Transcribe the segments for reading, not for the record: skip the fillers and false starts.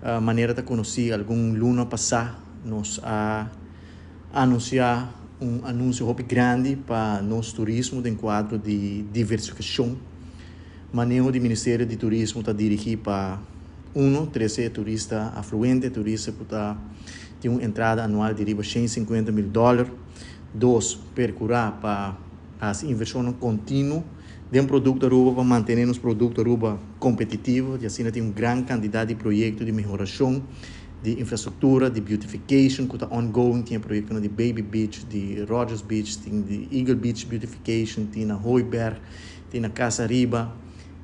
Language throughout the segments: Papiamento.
Manera ta konosí, algun luna pasá nos a anunsiá un anunsio hopi grandi pa nos turismo den kuadro di diversifikashon. Maneho di Ministerio di Turismo ta dirigí pa, uno, trese e turista afluente, turista ku ta tin un entrada anual di riba 150.000 dòler. Dos, perkurá pa hasi invershonnan kontinuo den produkto Aruba pa mantené nos produkto Aruba kompetitivo i asina tin un gran kantidat di proyekto di mehorashon di infrastruktura, di beautification ku ta ongoing. Tin e proyektonan di Baby Beach, di Rogers Beach, tin di Eagle Beach beautification, tin na Hooiberg, tin na Casa Riba,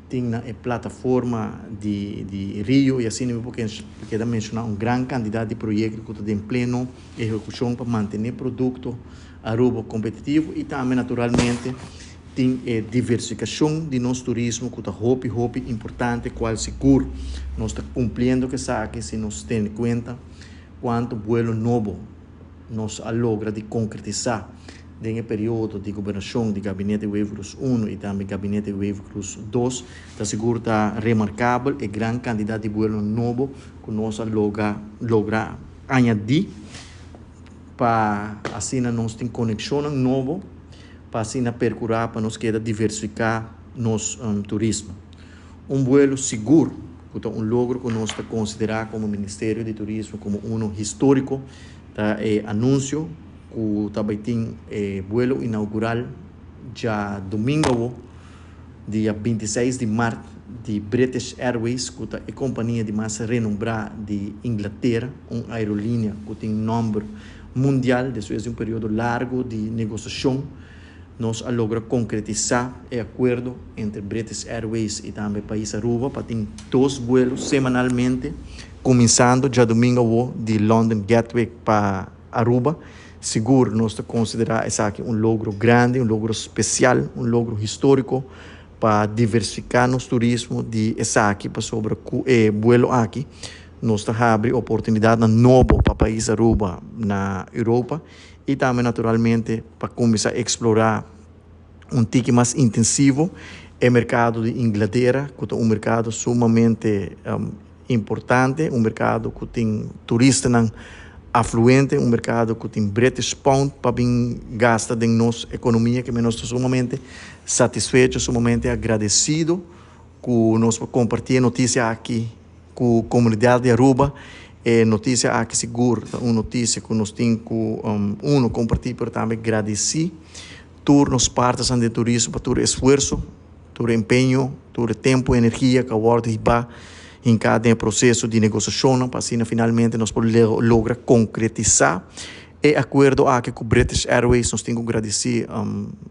tin na e plataforma di Rio i asina mi por keda menshoná un gran kantidat di proyekto ku ta den pleno ehekushon pa mantené produkto Aruba kompetitivo. I tambe naturalmente tin e diversifikashon di nos turismo ku ta hopi hopi importante, kual sigur nos ta kumpliendo ku esaki si nos tene kuenta kuantu buelo nobo nos a logra di konkretisá den e periodo di gobernashon di Gabinete Wever-Croes 1 i tambe Gabinete Wever-Croes 2. Ta sigur ta remarkabel e gran kantidat di buelo nobo ku nos a logra añadí pa asina nos tin konekshonnan nobo pa asina perkurá pa nos keda diversifiká nos turismo. Un buelo sigur ku ta un logro ku nos ta konsiderá komo Ministerio di Turismo komo uno históriko ta e anunsio ku ta bai tin e buelo inaugural djadumingu awo, dia 26 di mart, di British Airways, ku ta e kompania di mas renombrá di Inglatera, un aerolínea ku tin nòmber mundial. Despues di un periodo largu di negosiashon nos a logra konkretisá e akuerdo entre British Airways i tambe pais Aruba pa tin dos buelo semanalmente kuminsando djadumingu awo di London Gatwick pa Aruba. Sigur nos ta konsiderá esaki un logro grandi, un logro spesial, un logro históriko pa diversifiká nos turismo di esaki, pasobra ku e buelo aki nos ta habri oportunidatnan nobo pa pais Aruba na Europa i tambe naturalmente pa kuminsá eksplorá un tiki mas intensivo e merkado di Inglatera, ku ta un merkado sumamente importante, un merkado ku tin turistanan afluente, un merkado ku tin British pound pa bin gasta den nos ekonomia, ke nos ta sumamente satisfecho, sumamente agradesido ku nos por kompartí e notisia aki ku komunidat di Aruba. E notisia aki sigur ta un notisia ku nos tin ku uno kompartí, pero tambe gradisí tur nos partnersnan den turismo pa tur esfuerso, tur empeño, tur e tempu i energia ku a wòrdu hibá hinká den e proseso di negosiashonnan pa asina finalmente nos por logra konkretisá e akuerdo aki ku British Airways. Nos tin ku gradisí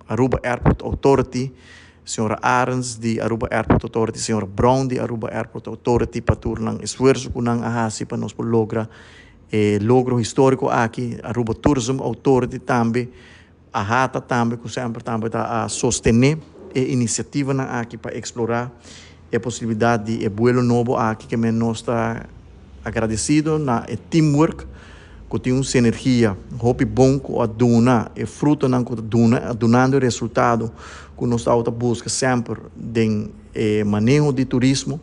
Aruba Airport Authority, señora Arends di Aruba Airport Authority, señora Brown di Aruba Airport Authority pa tur nan esfuerso ku nan a hasi pa nos por logra e logro históriko aki. Aruba Tourism Authority tambe, AHATA tambe ku semper tambe ta a sostené e inisiativanan aki pa eksplorá e posibilidat di e buelo nobo aki, ke men nos ta agradesido na e teamwork ku tin un sinergia hopi bon ku a duna e frutonan ku ta duna dunando e resultado ku nos tabata buska semper den e maneho di turismo.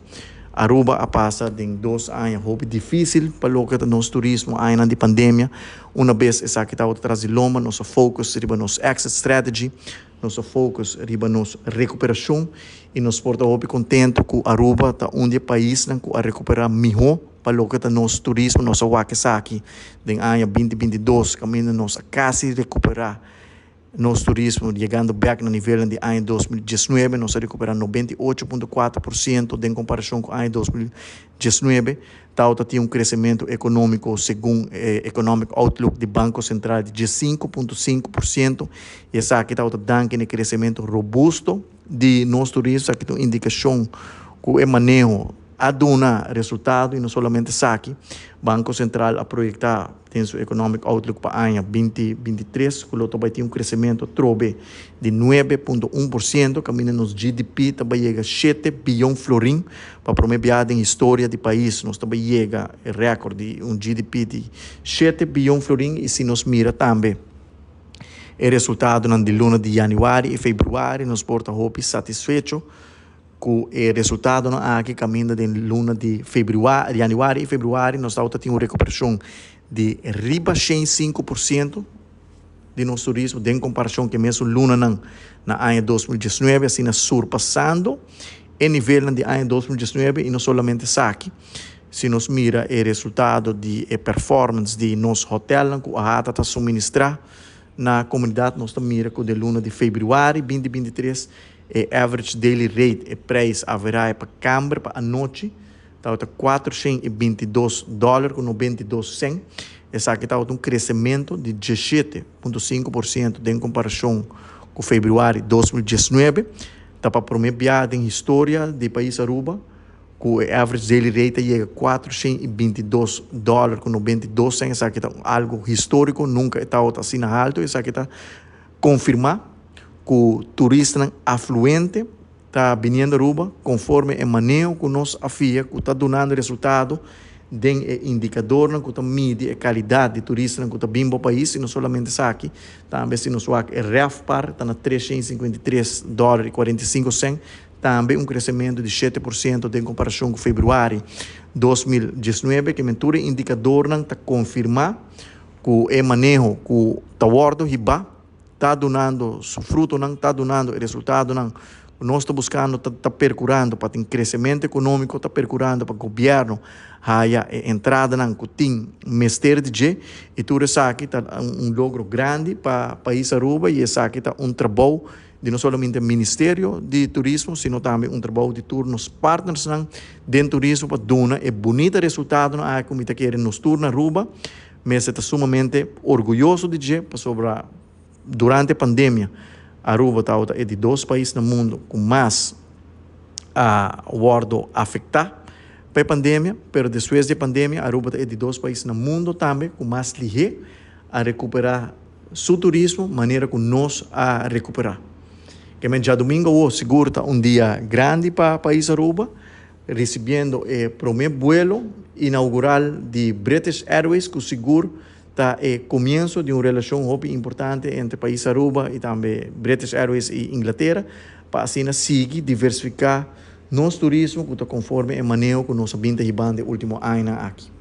Aruba a pasa den dos aña hopi difísil pa loke ta nos turismo, añanan di pandemia. Una bes esaki tabata tras di lomba, nos a focus riba nos exit strategy, nos a focus riba nos recuperacion y nos por ta hopi contento cu Aruba ta un di e paisnan cu a recupera miho pa loke ta nos turismo. Nos a wak esaki den aña 2022 caminda nos a casi recupera nos turismo yegando bek na nivelnan di aña 2019. Nos a recupera 98.4% den comparacion cu aña 2019. Tabata tin un crecemento economico segun e Economic Outlook di Banco Central di 15.5% y esaki tabata danki na e crecemento robusto di nos turismo. Esaki ta un indicacion cu e maneho a duna resultado y no solamente esaki, Banco Central a proyecta den su Economic Outlook pa aña 2023 ku lo ta bai tin un kresementu atrobe di 9.1%, kaminda nos GDP ta bai yega 7 biyon florin pa promé biaha den historia di pais. Nos ta bai yega e rèkòrt di un GDP di 7 biyon florin i si nos mira tambe e resultadonan di luna di yanüari i febrüari, nos por ta hopi satisfecho. Ku e resultadonan aki kaminda den luna di februari, januari i februari nos tabata tin un rekuperashon di riba 105% di nos turismo den komparashon ku e mesun lunanan na aña 2019, asina surpasando e nivelnan di aña 2019. I no solamente esaki, si nos mira e resultado di e performance di nos hotelnan ku AHATA ta suministrá na komunidat, nos ta mira ku den luna di februari 2023 e average daily rate, e prijs average pa kamber pa anochi, tabata $422,92. Esaki tabata un kresementu di 17,5% den komparashon ku februari 2019. Ta pa promé biaha den historia di pais Aruba ku e average daily rate a yega $422,92. Esaki ta algu históriko, nunka e tabata asina haltu. Esaki ta konfirmá ku turistanan afluente ta biniendo Aruba konforme e maneho ku nos a fia ku ta dunando resultado den e indikadornan ku ta midi e kalidat di turistanan ku ta bin bo pais. I no solamente esaki, tambe si nos wak e RevPAR ta na $353,45, tambe un kresementu di 7% den komparashon ku februari 2019, ke men tur e indikadornan ta konfirmá ku e maneho ku ta wòrdu hibá ta dunando su frutonan, ta dunando e resultadonan ku nos ta buskando, ta perkurando pa tin kresementu ekonómiko, ta perkurando pa gobièrnu haya e entradanan ku tin mester di dje, i tur esaki ta un logro grandi pa pais Aruba, i esaki ta un trabou di no solamente Ministerio di Turismo, sino tambe un trabou di tur nos partnersnan den turismo pa duna e bunita resultadonan aki ku mi ta kere nos tur na Aruba mester ta sumamente orguyoso di dje, pasobra durante pandemia Aruba tabata e di dos pais na mundo ku mas a wòrdu afektá pa e pandemia, pero despues di e pandemia Aruba ta e di dos pais na mundo tambe ku mas lihé a rekuperá su turismo manera ku nos a rekuperá. Kemen djadumingu awo sigur ta un dia grandi pa pais Aruba, risibiendo e promé buelo inaugural di British Airways ku sigur ta e komienso di un relashon hopi importante entre pais Aruba i tambe British Airways i Inglatera pa asina sigui diversifiká nos turismo ku ta konforme e maneho ku nos a bin ta hibando e último añanan aki.